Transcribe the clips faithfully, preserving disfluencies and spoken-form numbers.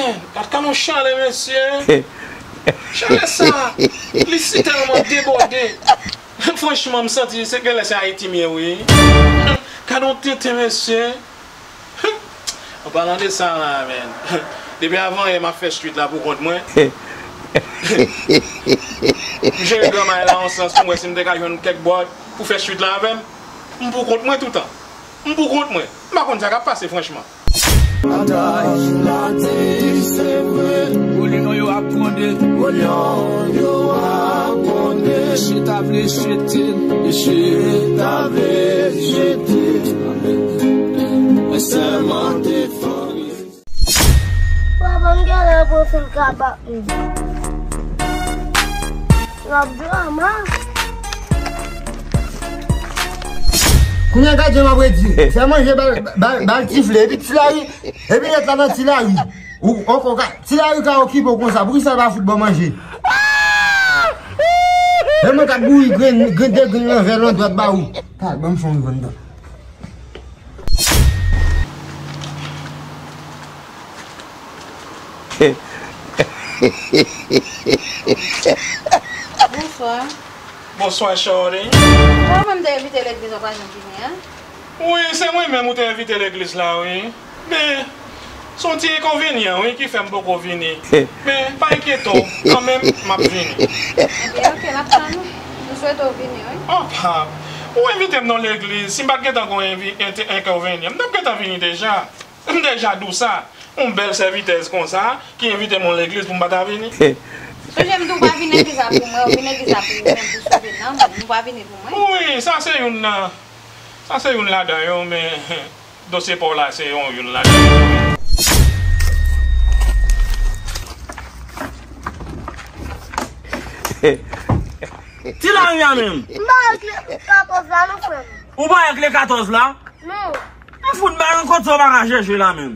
Gad, gad yon chalè, mesye. Chalè sa, li si tèlman debòde. Franchman, m santi se genlè se Ayiti m ye, wi. Gad yon tenten, mesye. An palan de sa la, men, depi avan yè m ap fè street la pou kont mwen. M jere granmay la yon sans pou m wè si m te ka jwenn kèk bòd pou fè street la avè m. M pou kont mwen toutan. M pou kont mwen. M pa konn sa k ap pase, franchman. Aday, la di se vre. Kolyon yo ap gwonde. Kolyon yo ap gwonde. Chita vle chete. Chita vle chete. Mwen sèlman te fanmi. Papa m genlè pran fil kabak li. L ap drama. Kounye a gad jan m ap redi. Fè manje bal, bal, bal tifle. Epi ti lari, epi nèt la nan ti lari. Ou ankò ka, ti lari ka okipe w konsa. Poukisa l pa fout ban manje? E mwen k ap bouyi grenn, grenn de grenn nan vè nan dwat ba ou. Kal, ban m fè yon revann nan. Bonswa. Bonswa, shorty. Ou wè mwen m te envite legliz, ou pa janm vini, en? Wi, se mwen menm ou te envite legliz la, wi. Men, se yon ti enkonvenyan, wi, ki fè m poko vini. Men, pa enkyete w, kanmenm, m ap vini. Ebyen, oke, n ap tann ou. Nou swete w vini, wi. Oh, pap, ou envite m nan legliz. Si m pa t gentan gon envi-, ente-, enkonvenyan, m t ap gentan vini deja. M deja di w sa. Yon bèl sèvitèz konsa, ki envite m nan legliz pou m pa ta vini. Sonje m di w pa vin legliz la pou mwen, ou vin legliz la pou ou menm, pou sove nanm ou, ou pa vini pou mwen. Wi, sa se youn nan, sa se youn ladan yo, men dosye pa w la, se yon youn ladan yo. Ti Lari a menm. M pa wè kle katòz la non, frè m. Ou pa wè kle katòz la? Non. M fout bay yon kote w pa ka chèche la menm.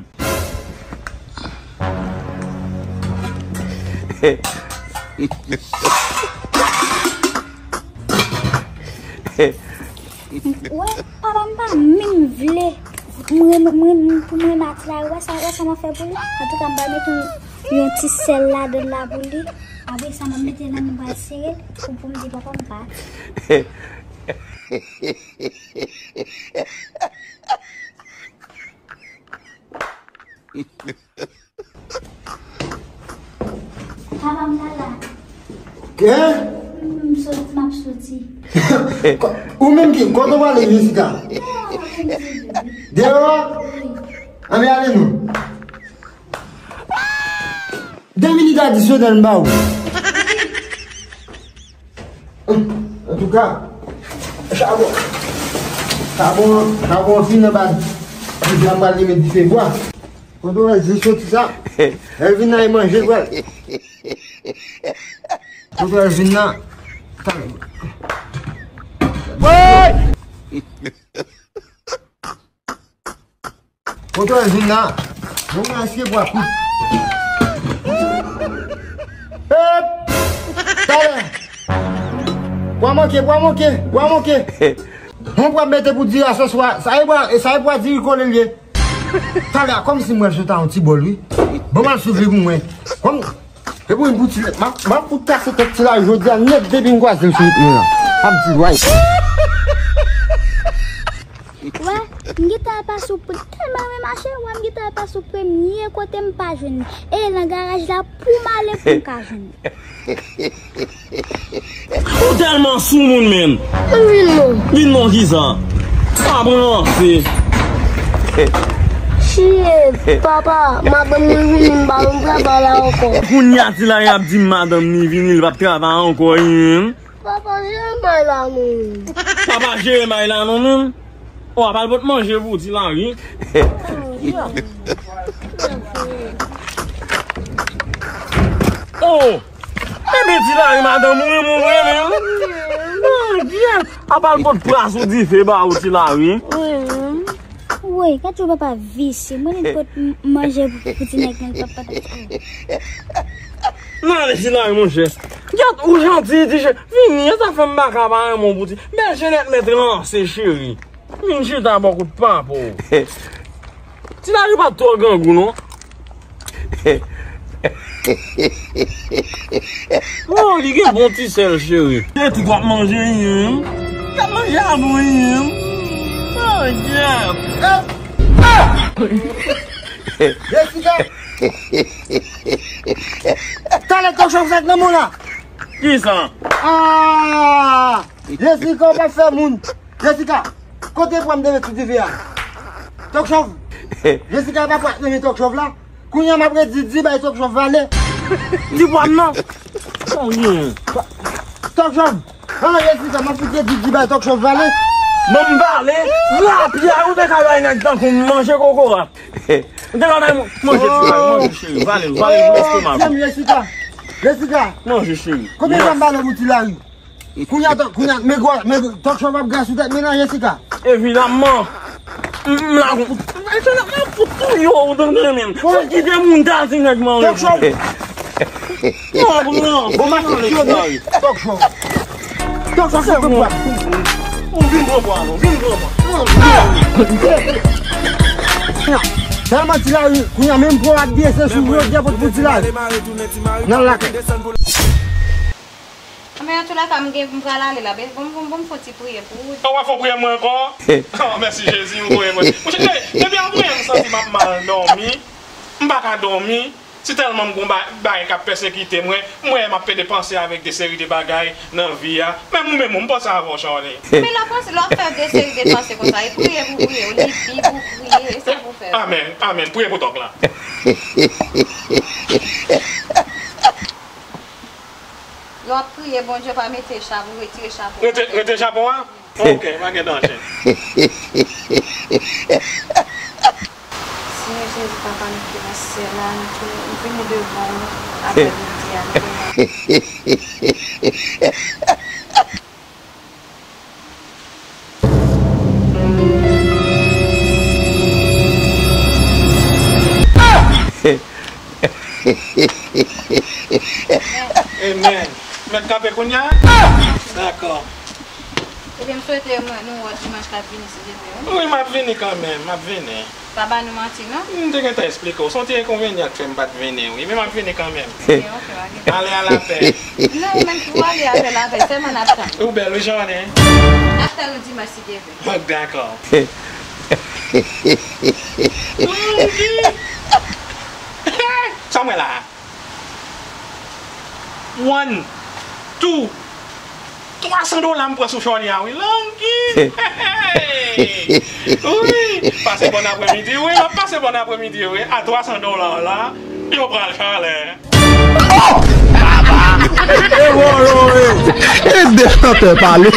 Wè, papa m pa menm vle mwen, mwen, pou mwen mati la, wè sa, wè sa m ap fè pou li. Antouka, m pral mete yon, yon ti sèl ladann la pou li. Apre sa, m ap mete nan men m pral sere l pou, pou m di papa m pa. Papa, m pa la. Kè? M sot-, m ap soti. Ko-, ou menm ki, kote w ale vin chita? Deyò a? Deyò a? Wi. Anben ale non. De minit adisyonèl m ba ou. Antouka, chabon, chabon, chabon an fin nan baz. Kounye a m pral limen dife bwa. Kote w wè je soti sa? Elvina e manje l pral. Kote w wè Elvina? Woy! Kote w vin la? Bon, mwen eske bwa kout. Ep! Talè! Bwa manke, bwa manke, bwa manke. Bon, bwa mete pou di asoswa. Sa e bwa, sa e bwa diri kole l ye. Talè, kòmsi mwen jeta yon ti bòl, wi. Bon, mwen swiv li pou mwen. Kòm, e pou yon bouti, m ap, m ap fout kase tèt ti la jodi a nèt depi m kwaze l sou wout mwen an. M ap di l, way. Wè, m gentan al pase sou pre-, tèlman renmen mache, wè, m gentan al pase sou premye kote m pa jwenn li. E nan garaj la pou m ale pou m ka jwenn li. Ou tèlman soumoun, menn. Vin non. Vin non kisa? Pa pran anse. Chie, papa, madanm li vini, m pa vin travay la ankò. Kounye a ti la y ap di m madanm li vini, li p ap travay ankò, wi. Papa, jere may la non. Papa, jere may la non, menm. Ou ap al pot manje pou ti la, wi. Oh! Ebyen, ti la, wi, madanm ou renmen w vre, menm. Mon Dieu! Ap al pot pwa sou dife ba ou, ti la, wi. Woy, gad yon papa visye. Mwen li pot m-, manje pou, pou ti nèg nan papa. Nan ale sila wi monchè. Gad ou janti ti chè. Vini, sa fè m pa ka pa renmen w pou ti. Bèl jenèt mèt ranse cheri. Vin chita bò kout papa w. Ti la li pa twò grangou non. Oh, li gen bon ti sèl, cheri. Tèt ou ap manje, yen. L ap manje avè w, yen. Oh, Jeff. Jessica! Talè Tòk Chòv fèt nan moun la. Kisa? Ah! Jessica, w pa fè moun. Jessica, kote pwa m te met sou dife a? Tòk Chòv. Jessica pa pwa t renmen Tòk Chòv la. Kounye a m ap redi di bay Tòk Chòv vale. Di pwa m non. Kounye. Tòk Chòv. Ah, Jessica, m ap fout redi di bay Tòk Chòv vale. Ban m vale. Rapye a, ou te ka bay nèg tankou m manje kokorat. Ou te ka bay manje ti bay, manje cheri. Vale, vale pou lestomak ou. Jessica. Jessica. Manje cheri. Konbyen jan m vale pou ti lari? Kounye a, kounye a, men gwa, men Tòk Chòv ap gra sou tèt, men nan Jessica. Evidamman. M, m la, m, m ap fout touye w, ou tande menm. Fò kite moun ta di nèg manje. Tòk Chòv. Non, non, bon, m ap fout touye w, Tòk Chòv. Tòk Chòv, se bon. Ou vin pran pwa, non, vin pran pwa. Tèlman ti lari, kounye a menm pran ap blese sou yo, djè pot pou ti lari. Nan lakay. Men antouka, m gen, m pral ale la. Bon, bon, bon, m fè ti priyè pou ou. Ou ap fè priyè mwen ankò? Oh, mèsi Jezi, m priyè mwen. Monchè, depi apre m santi m ap mal dòmi, m pa ka dòmi. Si tèlman m gon ba- bagay k ap pèsekite mwen, m wè m ap pede panse avèk de seri de bagay nan vi a. Menm ou menm, m panse avè w, Charly. Men lè w panse, lè w ap fè de seri de panse konsa, e priyè pou priyè, ou li Bib, ou priyè, e sa pou fè. Amèn, amèn. Priyè pou Tòk la. Lè w ap priye, Bondye pa mete chapo, retire chapo. Rete, rete chapo a? Ok, pa gen danje. Senyè Jezi, Papa nou ki nan syèl la, nou tou, nou vini devan w aprè midi a, nou vini. Amen. Mèt kanpe kounye a? Dakò. Ebyen, m swete mwen nou wè dimanch k ap vini, si Dye vle, wi. Wi, m ap vini kanmenm, m ap vini. Pa ba nou manti, non? M te gentan esplike w. Se yon ti enkonvenyan k fè m pa t vini, wi. Men m ap vini kanmenm. Ok, ok, pa gen. Ale a lapè. Non, ou menm tou ale avè lapè, sèlman n ap tann. Ou bèl, wi, Johnny. N ap tann ou dimanch, si Dye vle. Dakò. Sa mwen la. One, two, twa san dola m pran sou Charly a, wi. Langi! Wi! Pase bòn apremidi, wi. M ap pase bòn apremidi, wi. A twa san dola la, yo pral chalè. Oh! Baba! E vòlò, e! E de chantè pale.